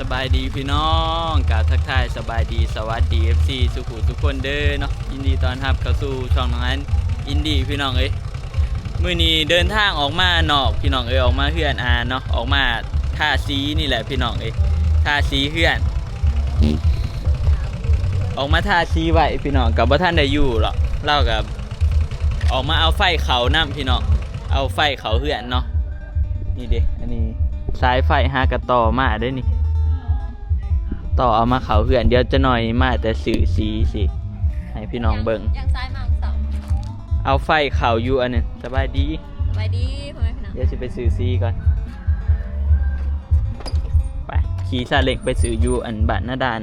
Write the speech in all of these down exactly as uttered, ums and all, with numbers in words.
สบายดีพี่น้อง กราบทักทายสบายดี สวัสดี เอฟซี สุขุทุกคนเด้อเนาะ ยินดีต้อนรับเข้าสู่ช่องน้องอัน อินดี้ พี่น้องเอ้ย มื้อนี้เดินทางออกมานอกพี่น้องเอ้ย ออกมาเฮือนอาเนาะ ออกมาทาสีนี่แหละพี่น้องเอ้ย ทาสีเฮือน ออกมาทาสีไว้พี่น้อง ก็บ่ทันได้อยู่หรอก ลาวก็ออกมาเอาไฟเข้านำพี่น้อง เอาไฟเข้าเฮือนเนาะ นี่เด้ อันนี้สายไฟหากะต่อมาเด้นี่ ต่อเอามาเข้าเฮือน เดี๋ยวจะหน่อยมาแต่ซื้อสีสิ ให้พี่น้องเบิ่ง ยังซ้ายมาเสา เอาไฟเข้าอยู่อันนี้ สบายดี สบายดีพ่อแม่พี่น้อง เดี๋ยวสิไปซื้อสีก่อน ไป ขี่ซาเล้งไปซื้ออยู่อันบ้านนาดาน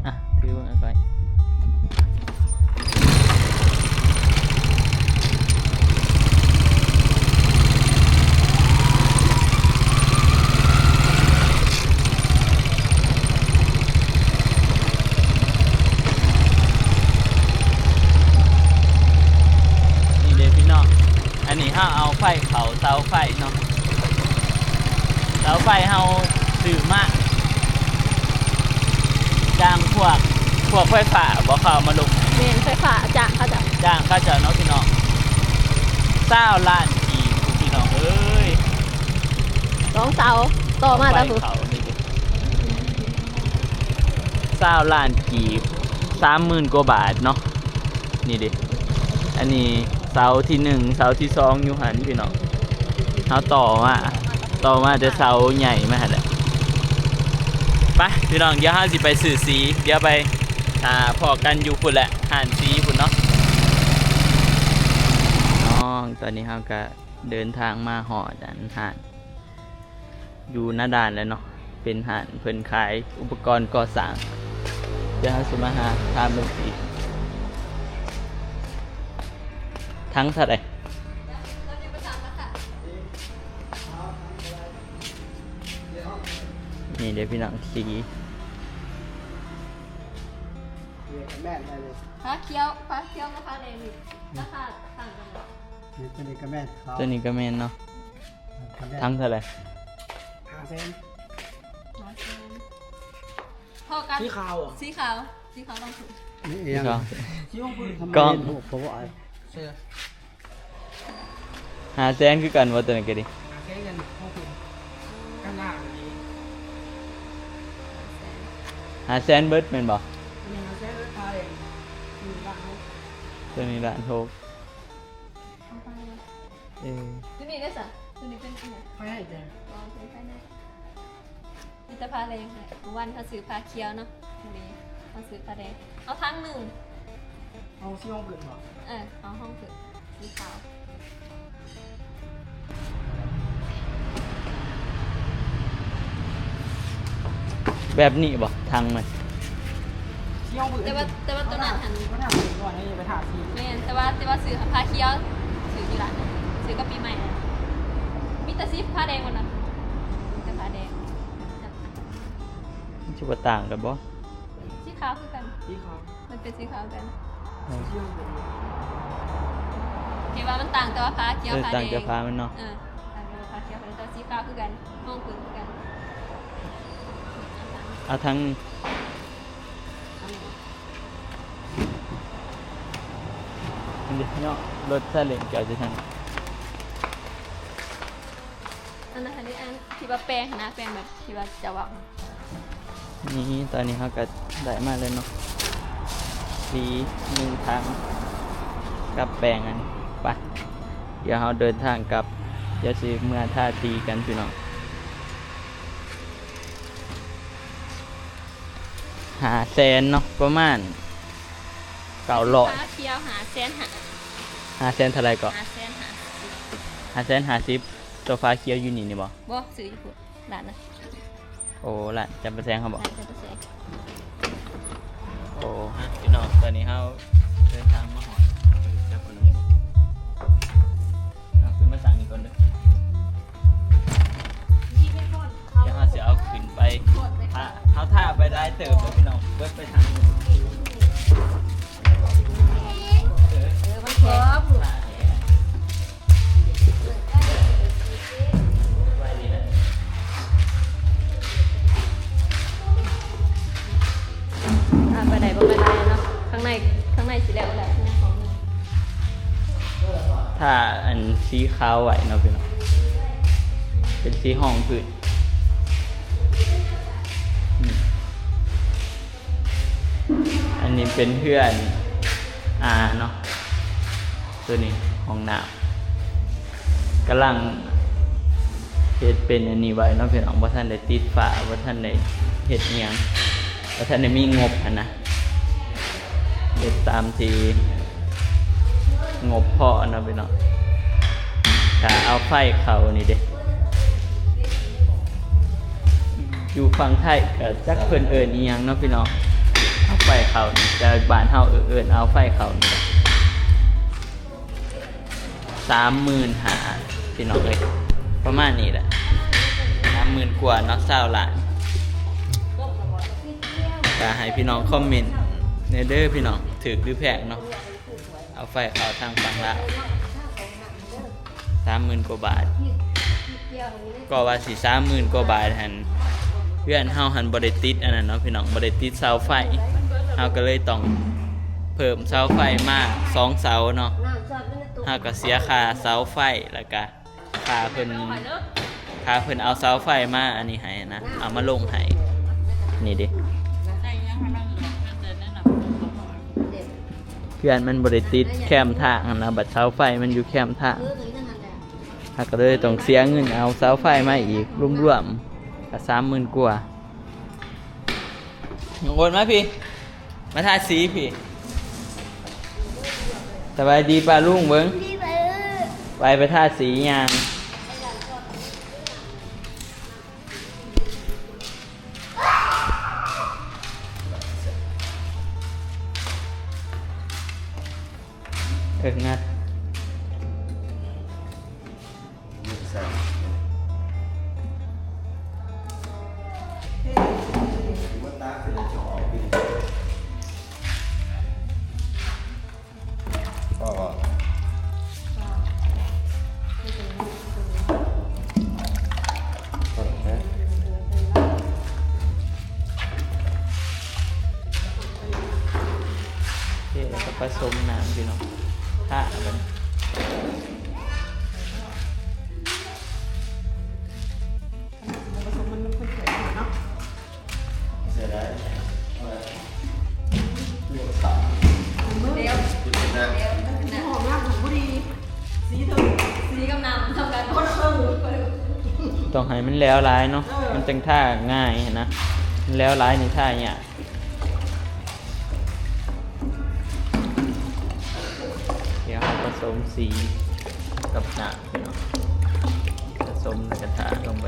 อ่ะ ถือไว้ก่อน นี่เด้พี่น้อง อันนี้เฮาเอาไฟเข้าเสาไฟเนาะ เสาไฟเฮาซื้อมา จ้างพวก พวกไฟฟ้าบ่เข้ามาลง แม่นไฟฟ้าจ้างเขาจ้ะ จ้างเขาจ้ะเนาะพี่น้อง ซาวล้านกีบพี่น้องเอ้ย สองเสา ต่อมา ไฟ ตะพุ เข้านี่เด้ ซาวล้านกีบ สามหมื่นกว่าบาทเนาะ นี่เด้ อันนี้เสาที่หนึ่ง เสาที่สองอยู่หั่นพี่น้อง เฮาต่อมา ต่อมาแต่เสาใหญ่มาหั่นแหละ ไปพี่น้อง เดี๋ยวเฮาสิไปซื้อสี เดี๋ยวไป อ่า พ้อกันอยู่พุ้นแหละ ร้านสีพุ้นเนาะ น้อง ตอนนี้เฮาก็เดินทางมาฮอดอันร้าน อยู่หน้าด่านแล้วเนาะ เป็นร้านเพิ่นขายอุปกรณ์ก่อสร้าง เดี๋ยวเฮาสิมาหาถามเบิ่งอีก ถังเท่าใด นี่เด้อพี่น้อง สี แม่นได้เลย ผ้าเขียว ผ้าเขียวกับผ้าแดงนี่ ราคาต่างกันบ่ นี่ตัวนี้ก็แม่นเขา ตัวนี้ก็แม่นเนาะ ก็แม่น ถังเท่าใด ห้าแสน ห้าแสน พอกัน สีขาวเหรอ สีขาว สีขาวลองถูก นี่เอง สีขาว สีชมพูทำไม กล้อง ถูกเพราะว่า เสื้อ ห้าแสนคือกันบ่ ตัวนี้ก็ดี ห้าแสนกัน ห้าแสนเบิดแม่นบ่ นี่ห้าแสนเบิดไป นี่ล้านหก ตัวนี้ล้านหก เอาไปเลย เออ ตัวนี้ได้สะ ตัวนี้เป็นอันไหน ไฟให้จ้ะ อ๋อ เป็นไฟใน มีแต่ผ้าแดงให้ เมื่อวานเขาซื้อผ้าเขียวเนาะ วันนี้เขาซื้อผ้าแดง เอาทั้งหนึ่ง เอาสีห้องผืนเหรอ เออ เอาห้องผืนสีขาว แบบนี้บ่ ถังมัน สีห้องผืน แต่ว่า แต่ว่าตัวนั้นหัน ก็ทำสีก่อนให้ไปทาสี แม่น แต่ว่า แต่ว่าซื้อผ้าเขียว ซื้ออยู่ร้าน ซื้อกับปีใหม่นะ มีแต่สีผ้าแดงหมดนะ มีแต่ผ้าแดง มันสิบ่ต่างกันบ่ สีขาวคือกัน สีขาว มันเป็นสีขาวกัน เออ ที่ว่ามันต่างแต่ว่าผ้าเขียว เออ ผ้าแดง ต่างแต่ผ้ามันเนาะ เออ ต่างแต่ผ้าเขียว แต่สีขาวคือกัน ห้องผืนคือกัน เอาทั้ง นี่เนาะ รถซาเล้งเก่าจะทาง อันนั้นอันนี้อันที่ว่าแปลงนะ แปลงแบบที่ว่าจะวาง นี่ตอนนี้เขาก็ได้มาเลยเนาะ สีหนึ่งถัง กับแปลงอันนี้ ไป เดี๋ยวเราเดินทางกลับ เดี๋ยวสิเมือทาสีกันพี่น้อง ห้าแสนเนาะ ประมาณเก้าร้อย ผ้าเขียวห้าแสนห้า ห้าแสนเท่าไหร่ก็ ห้าแสนห้าสิบ ห้าแสนห้าสิบ ตัวผ้าเขียวอยู่นี่นี่บ่ บ่ ซื้ออยู่พุ้น ร้านนะ โอ้ ร้านจำปาแสงเขาบอก ร้านจำปาแสง โอ้ พี่น้อง ตอนนี้เราเดินทางมาฮอด จับคนเอาขึ้นมาสั่งอีกคนเด้อ เดี๋ยวเราสิเอาขึ้นไป ถ้าเขาท่าไปได้เติมแล้วพี่น้อง เบิดไปทางหนึ่ง เออ มันพร้อม ไว้ดีนะ ทาอันสีขาวไว้เนาะพี่น้อง เป็นสีห้องพื้น อืม อันนี้เป็นเฮือน อ่าเนาะ ตัวนี้ห้องน้ำ กำลังเฮ็ดเป็นอันนี้ไว้เนาะพี่น้อง บ่ทันได้ติดฝ้า บ่ทันได้เฮ็ดอิหยัง บ่ทันได้มีงบหั้นนะ เฮ็ดตามที่งบพอเนาะพี่น้อง ถ้าเอาไฟเข้านี่เด้ อยู่ฝั่งไทยก็จักเพิ่นเอิ้นอิหยังเนาะพี่น้อง เอาไฟเข้านี่ แต่บ้านเฮาเอิ้นเอาไฟเข้านี่แหละ สามหมื่นห้า พี่น้องเอ้ย ประมาณนี้แหละ สามหมื่น กว่าเนาะ ซาวล้าน ก็ให้พี่น้องคอมเมนต์แหน่เด้อพี่น้อง ถูกหรือแพงเนาะ เอาไฟเข้าทางฝั่งลาว สามหมื่น กว่าบาท ก็ว่าสิ สามหมื่น กว่าบาทหั้น เฮือนเฮาหั้นบ่ได้ติดอันนั้นเนาะพี่น้อง บ่ได้ติดเสาไฟ เฮาก็เลยต้องเพิ่มเสาไฟมาสองเสาเนาะ เฮาก็เสียค่าเสาไฟ แล้วก็ค่าเพิ่น ค่าเพิ่นเอาเสาไฟมาอันนี้ให้นะ เอามาลงให้ นี่เด้ เฮือนมันบ่ได้ติดแคมทางหั้นนะ บัดเสาไฟมันอยู่แคมทาง เฮาก็เลยต้องเสียเงินเอาเสาไฟมาอีก รวมๆ ก็ สามหมื่น กว่า น้องโอนมาพี่ มาทาสีพี่ สบายดีป้าลุงเบิ่ง ไป ไปทาสียาง เออ งัด โอเค แล้วก็ผสมน้ำพี่น้อง ทามัน ผสมมันมันเปื่อยๆเนาะ เสียดาย เดี๋ยว หอมมาก หอมพอดี สีเธอ สีกับน้ำทำการโคตรเพิ่ม ต้องให้มันแล้วหลายเนาะ เออ มันจังทาง่ายนะ มันแล้วหลายนี่ทายาก เดี๋ยวเราผสมสีกับน้ำพี่น้อง ผสมแล้วก็ทาลงไป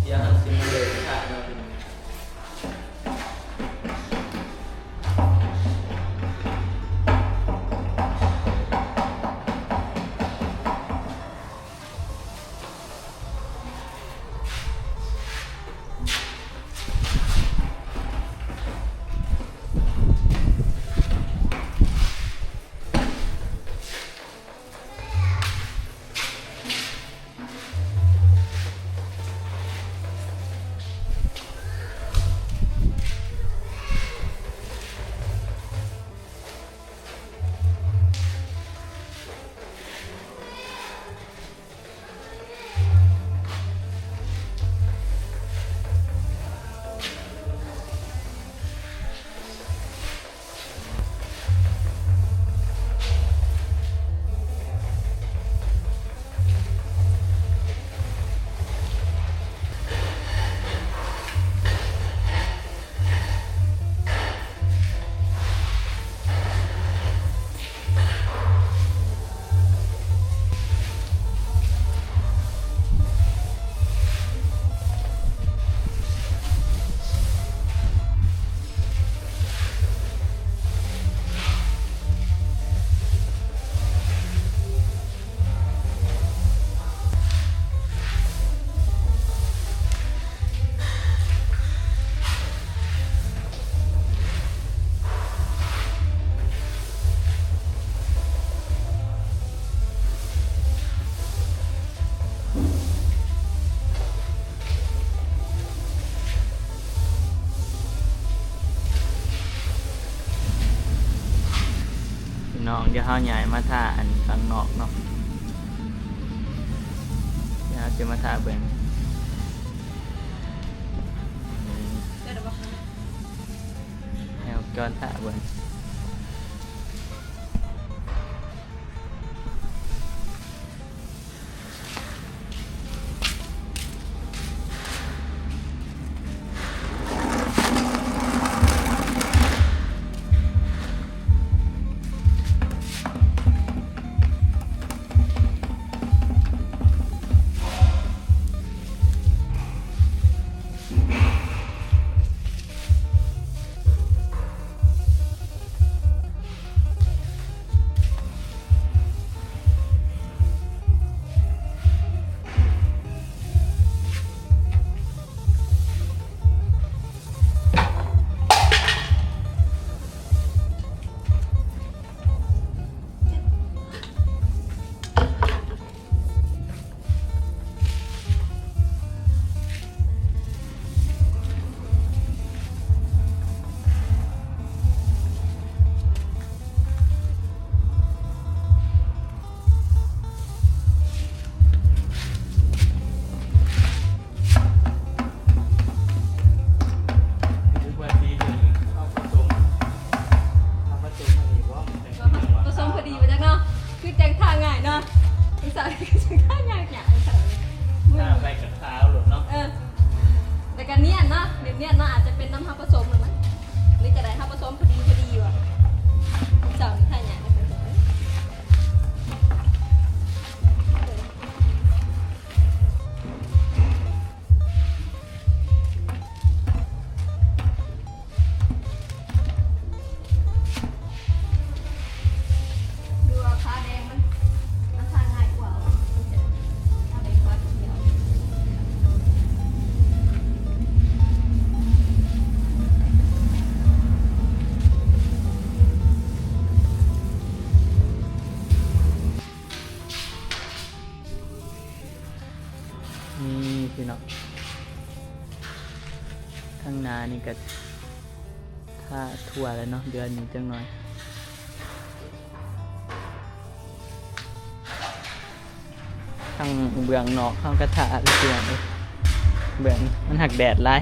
เดี๋ยวเราสิมาเริ่มทาเนาะพี่น้อง เ น้อง เดี๋ยวเฮาย้ายมาถ่าอันข้างนอกเนาะ เดี๋ยวเฮาสิมาถ่าเบิ่ง แนวจอนถ่าเบิ่ง ผสมพอดีไปจักเนาะ คือจังท่าง่ายเนาะ อีสานคือจังท่าง่ายอย่าง ถ้าไปกับเท้าหลุดเนาะ เออ แต่ก็เนียนเนาะ แบบเนียนเนาะ อาจจะเป็นน้ำเฮาผสมหรือมั้ง หรือจะได้เฮาผสมพอดีพอดีว่ะ สาวนี่ท่าง่าย ดูเอาขาแดงมัน มันทานง่ายกว่า เอาแดงกว่าเขียว นี่พี่น้อง ข้างหน้านี่ก็ ถ้าทั่วแล้วเนาะ เดือนนี้จังหน่อย ทั้งเบื้องนอกเฮากะถ่าเรื่องเอ้ย เบื้องมันหักแดดหลาย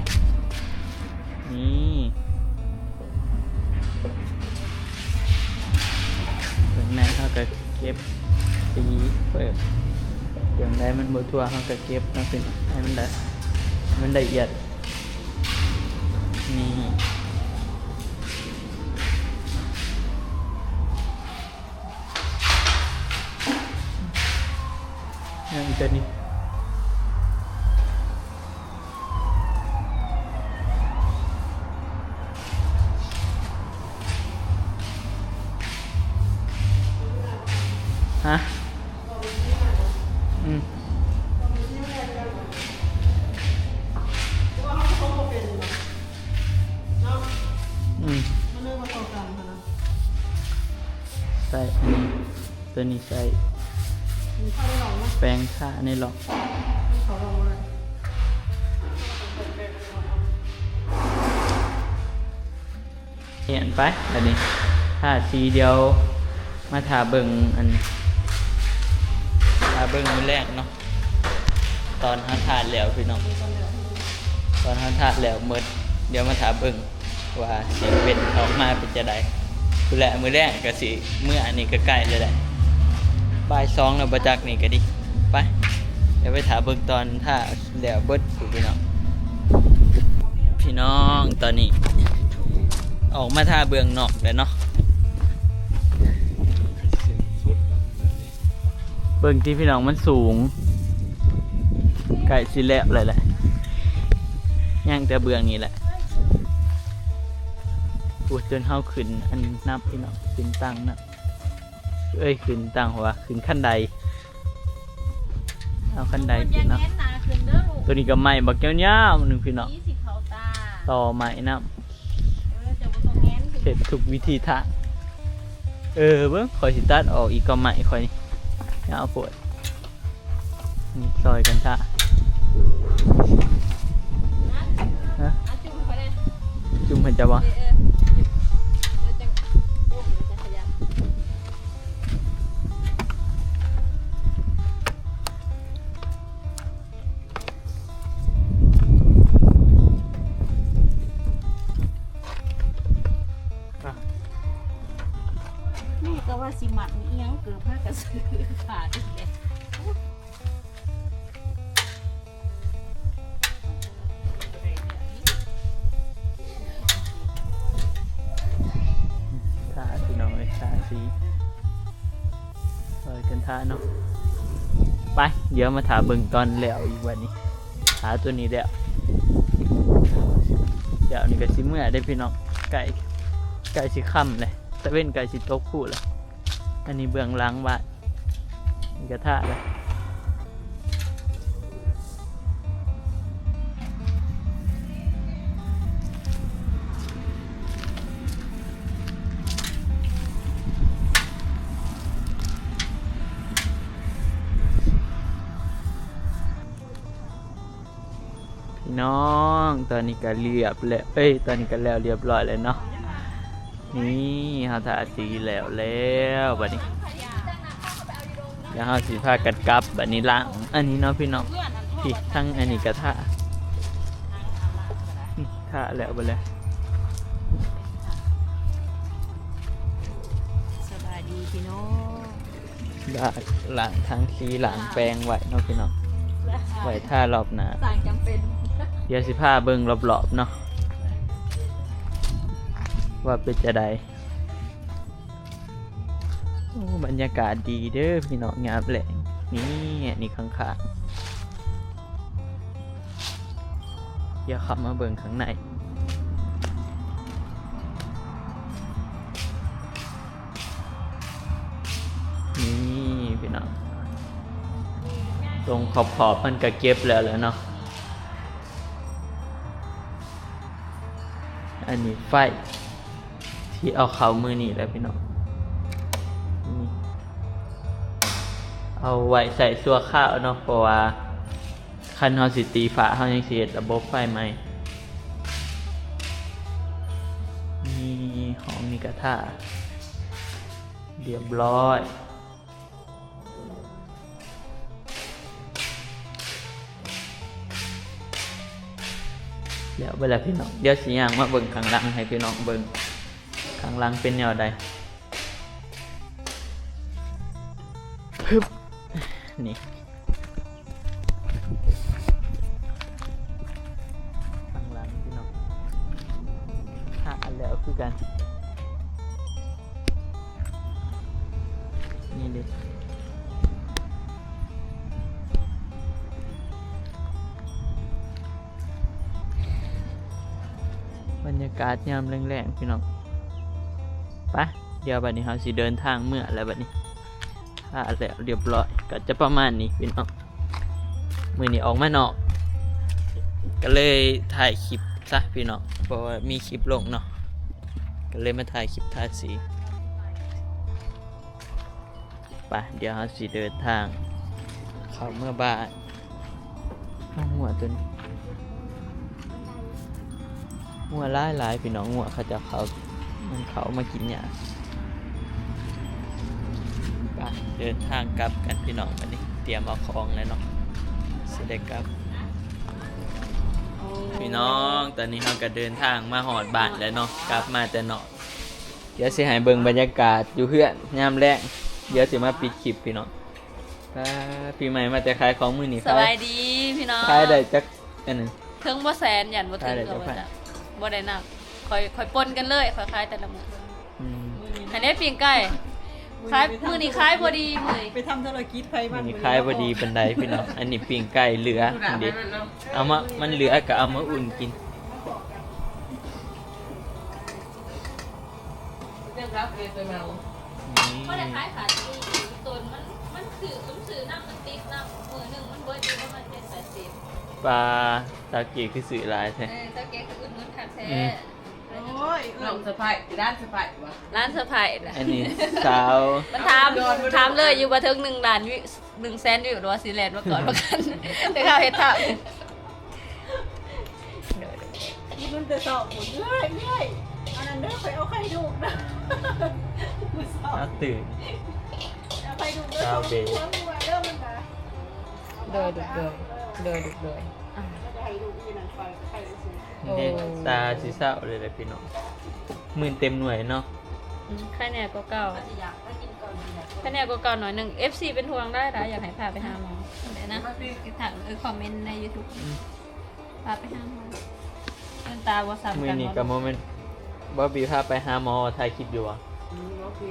นี่ เบื้องในเฮากะเก็บสีเปิด เบื้องใดมันบ่ทั่วเฮากะเก็บเนาะพี่น้อง ให้มันได้ มันละเอียด นี่ ยังอีกตัวนี้ ฮะ อืม อืม ใส่อันนี้ ตัวนี้ใส่ มีข้าวได้ลองไหม แปรงทาในหลอก มีเขาลองเลย เห็นไป อันนี้ ถ่าสีเดียว มาถ่าเบิ่งอัน ถ่าเบิ่งมื้อแรกเนาะ ตอนเฮาถ่าแล้วพี่น้อง ตอนเฮาถ่าแล้วหมด เดี๋ยวมาถ่าเบิ่ง ว่าสิเป็นออกมาเป็นจั่งใด พู้นแหละ มื้อแรกก็สิ มื้ออันนี้ก็ใกล้แล้วแหละ บ่ายสองแล้วบ่จักนี่ก็ดี ไป เดี๋ยวไปถ่าเบิ่งตอนถ่าแล้วเบิดพู้นพี่น้อง พี่น้องตอนนี้ ออกมาถ่าเบื้องนอกแล้วเนาะ เบิ่งติพี่น้องมันสูง ใกล้สิแล้วเลยแหละ ยังแต่เบื้องนี้แหละ โอ้ย จนเฮาขึ้นอันนับพี่น้อง ขึ้นตังนับ เอ้ย ขึ้นตังหัว ขึ้นคันได เอาคันได ทุกคน ขึ้นเนาะ อย่าแง้นหน้าขึ้นเด้อลูก ตัวนี้ก็ไม้บักยาวๆหนึ่งพี่น้อง นี่สิเขาตา ต่อไม้นำ เออเจ้าบ่ต้องแง้นขึ้น เฮ็ดทุกวิธีทาง เออ เบิ่ง ข่อยสิตัดออกอีกก็ไม้ข่อยนี่ ยาวโพด นี่ซอยกันถ่า นะ ฮะ เอาจุ่มไปเลย จุ่มให้เจ้าบ่ เออเออจุ่ม แล้วจังโอ้ยมันจะขยับ สิมัดอีหยังเกิดมากระสือขาดอีกเลย ทาพี่น้องเอ้ย ทาสี ซอยกันทาเนาะ ไป เดี๋ยวมาถาเบิ่งตอนแล้วอีกวันนี้ หาตัวนี้แล้ว เดี๋ยวนี้ก็สิเมื่อได้อพี่น้อง ใกล้ ใกล้สิค่ำเลย ตะเวนใกล้สิตกพู้นแล้ว อันนี้เบื้องหลังบ้าน นี่กระทะเลย พี่น้อง ตอนนี้ก็เรียบแล้ว เอ้ย ตอนนี้ก็แล้วเรียบร้อยแล้วเนาะ นี่เฮาทาสีแล้วแล้วบัดนี้ แล้วเฮาสิพากันกลับบัดนี้ล้าง อันนี้เนาะพี่น้อง พี่ทั้งอันนี้ก็ทา นี่ทาแล้วบัดแล้ว สบายดีพี่น้อง ล้าง ล้างทั้งสีล้างแปรงไว้เนาะพี่น้อง ไว้ทารอบหน้า สารจำเป็น เดี๋ยวสิพาเบิ่งรอบๆเนาะ ว่าเป็นจะใด โอ้ บรรยากาศดีเด้อพี่น้อง ยามแลง นี่ นี่ข้างๆ เดี๋ยวเข้ามาเบิ่งข้างใน นี่พี่น้อง ตรงขอบๆมันก็เก็บแล้วแหละเนาะ อันนี้ไฟ ที่เอาเข้ามื้อนี้แหละพี่น้อง นี่ เอาไว้ใส่ชั่วคราวเนาะ เพราะว่าคันเฮาสิตีฝา เฮายังสิเฮ็ดระบบไฟใหม่ นี่ หอม นี่กระทะ เรียบร้อย แล้วเวลาพี่น้อง เดี๋ยวสิย่างมาเบิ่งข้างหลังให้พี่น้องเบิ่ง ข้างหลังเป็นแนวใด ปึ๊บ นี่ ข้างหลังพี่น้อง หาแล้วคือกัน นี่เด้ บรรยากาศยามแลงๆพี่น้อง ไป เดี๋ยวบัดนี้เฮาสิเดินทางเมือแล้วบัดนี้ ทาแล้วเรียบร้อย ก็จะประมาณนี้พี่น้อง มื้อนี้ออกมานอก ก็เลยถ่ายคลิปซะพี่น้อง เพราะว่ามีคลิปลงเนาะ ก็เลยมาถ่ายคลิปทาสี ไป เดี๋ยวเฮาสิเดินทาง เข้าเมือบ้าน เอางัวตัวนี้ งัวหลายๆพี่น้อง งัวเขาเจ้าเขา มันเขามากินหญ้า ไป เดินทางกลับกันพี่น้อง บัดนี้เตรียมเอาของแล้วเนาะ สิได้กลับ พี่น้อง ตอนนี้เฮาก็เดินทางมาฮอดบ้านแล้วเนาะ กลับมาแต่นอก เดี๋ยวสิให้เบิ่งบรรยากาศอยู่เฮือนยามแลง เดี๋ยวสิมาปิดคลิปพี่น้อง อ่า ปีใหม่มาแต่ขายของมื้อนี้ สบายดีพี่น้อง ขายได้จักอันหนึ่ง เทิงบ่แสน ย่านบ่เทิง ขายได้จักพัน ก็บ่จัก บ่ได้นับ ค่อย ค่อยปนกันเลย ค่อยขายแต่ละมื้อ อืม อันนี้ปิ้งไก่ ขาย มื้อนี้ขายพอดีมื้อนี้ ไปทำธุรกิจไผมัน มื้อนี้ขายพอดีปานใดพี่น้อง อันนี้ปิ้งไก่เหลือ ดูหน้า เด้ มันเนาะ เอามา มันเหลือก็เอามาอุ่นกิน เรื่องรับเรียนไปเมา นี่ บ่ได้ขายขาดอีหลี ตนมัน มันซื้อ มันซื้อน้ำมันติดน้ำ มื้อหนึ่งมันเบิดอยู่ประมาณเจ็ดแปดสิบ ปลา ตาเกียคือซื้อหลายแท้ เออ ตาเกียคืออุดหนุนคักแท้ อืม โอ้ย น้องสะใภ้ ร้านสะใภ้วะ ร้านสะใภ้นะ อันนี้สาว มันถาม ถามเลยอยู่ว่าเทิงหนึ่งล้านวิว หนึ่งแสนวิว หรือว่าสิแลนด์มาก่อนประกัน แต่เขาเฮ็ดถาม มันแต่สอบหมุนเรื่อยเรื่อย อันนั้นเด้อ ไปเอาไข่ดูกนะ เอาตื่น เอาไข่ดูกเด้อ สาวเบย์ เด้อมันนะ โดย โดย โดย โดย อ่ะ แล้วก็ไข่ดูกอีนั่นไปไข่ดูก เด็ดตาสีเศร้าเลยแหละพี่น้อง หมื่นเต็มหน่วยเนาะ ไข้แน่กว่าเก่า ก็จะอยากให้กินก่อนอยาก ไข้แน่กว่าเก่าหน่อยหนึ่ง เอฟซี เป็นห่วงได้นะอยากให้พาไปหาหมอเดี๋ยวนะไปถามเออคอมเมนต์ใน YouTube พาไปหาหมอเป็นตาบวซ้ำ มื้อ กัน นี้ก็โมเมนต์บอบบี้พาไปหาหมอถ่ายคลิปอยู่วะ อืมโอเค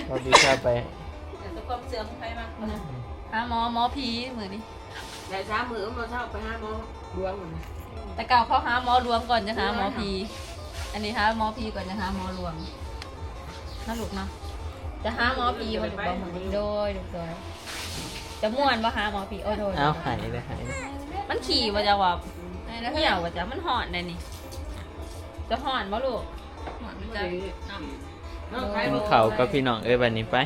บอบบี้พาไป แต่ความเสื่อมใครมาก หาหมอหมอผีมือนี้ แต่เช้ามือมาเช้าไปหาหมอดวงมัน แต่เก่าเขาหาหมอหลวงก่อนจะหาหมอผีอันนี้หาหมอผีก่อนจะหาหมอหลวงนะลูกเนาะจะหาหมอผีมาลูกบอกมือนี้โดยลูกโดยจะม่วนบ่หาหมอผีโอ้โดย เอาหายเลยหายเลย มันขี่มาจะว่าเหี่ยวว่าจะมันห่อนได้นี่ จะห่อนบ่ลูก น้องใคร กินข้าวกับพี่น้องเอ้ยบัดนี้ไป